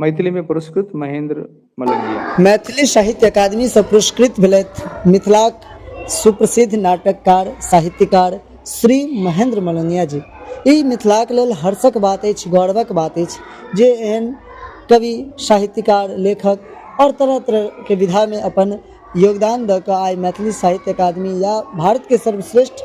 मैथिली में पुरस्कृत महेंद्र मलंगिया। मैथिली साहित्य अकादमी से पुरस्कृत भेलथि मिथिलाक सुप्रसिद्ध नाटककार साहित्यकार श्री महेंद्र मलंगिया जी। ई मिथिलाक लेल हर्षक बात अछि, गौरवक बात अछि जे एहन कवि, साहित्यकार, लेखक और तरह तरह के विधा में अपन योगदान दऽ कऽ आइ मैथिली साहित्य अकादमी या भारतके सर्वश्रेष्ठ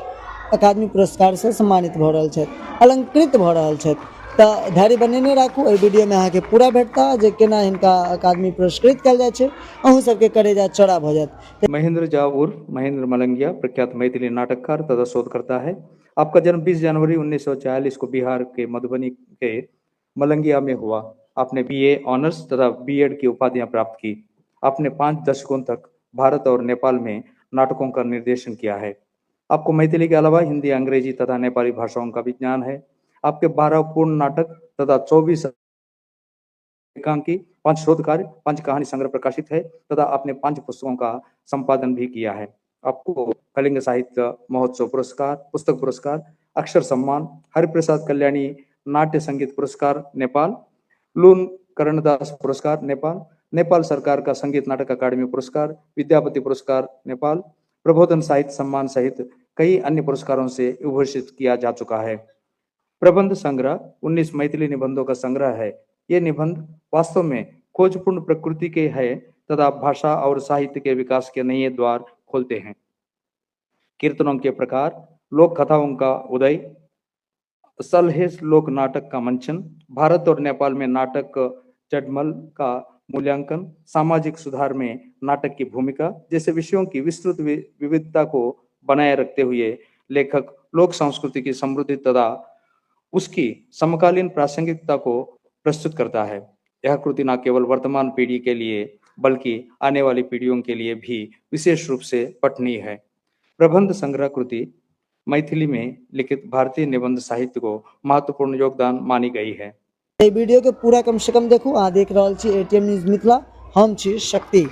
अकादमी पुरस्कारसँ सम्मानित भऽ रहल छथि, अलंकृत भऽ रहल छथि। तऽ धैर्य बनेने राखू, एहि वीडियोमे अहाँके पूरा भेटता जे केना हिनका अकादमी पुरस्कृत कयल जाइ छै। अहूँ सबके करेजा चौड़ा भऽ जायत। महेंद्र झा उर्फ महेंद्र मलंगिया प्रख्यात मैथिली नाटककार तथा शोधकर्ता है। आपका जन्म 20 जनवरी 1946 को बिहार के मधुबनी के मलंगिया में हुआ। आपने बीए ऑनर्स तथा बीएड की उपाधियां प्राप्त की। आपने 5 दशकों तक भारत और नेपाल में नाटकों का निर्देशन किया है। आपको मैथिली के अलावा हिंदी, अंग्रेजी तथा नेपाली भाषाओं का भी ज्ञान है। आपके 12 पूर्ण नाटक तथा 24 एकांकी, 5 शोध कार्य, 5 कहानी संग्रह प्रकाशित है तथा आपने 5 पुस्तकों का संपादन भी किया है। आपको कलिंग साहित्य महोत्सव पुरस्कार, पुस्तक पुरस्कार, अक्षर सम्मान, हरिप्रसाद कल्याणी नाट्य संगीत पुरस्कार नेपाल, लून करणदास पुरस्कार नेपाल, नेपाल सरकार का संगीत नाटक अकादमी पुरस्कार, विद्यापति पुरस्कार नेपाल, प्रबोधन साहित्य सम्मान सहित कई अन्य पुरस्कारों से विभूषित किया जा चुका है। प्रबंध संग्रह 19 मैथिली निबंधों का संग्रह है। ये निबंध वास्तव में खोजपूर्ण प्रकृति के है तथा भाषा और साहित्य के विकास के नए द्वार खोलते हैं। कीर्तनों के प्रकार, लोक कथाओं का उदय, सलहेस लोक नाटक का मंचन, भारत और नेपाल में नाटक चडमल का मूल्यांकन, सामाजिक सुधार में नाटक की भूमिका जैसे विषयों की विस्तृत विविधता को बनाए रखते हुए लेखक लोक संस्कृति की समृद्धि तथा उसकी समकालीन प्रासंगिकता को प्रस्तुत करता है। यह कृति न केवल वर्तमान पीढ़ी के लिए बल्कि आने वाली पीढ़ियों के लिए भी विशेष रूप से पठनीय है। प्रबंध संग्रह कृति मैथिली में लिखित भारतीय निबंध साहित्य को महत्वपूर्ण योगदान मानी गई है। एहि वीडियो के पूरा कम से कम देखू। अहाँ देख रहल छी एटीएम न्यूज मिथिला, हम छी शक्ति।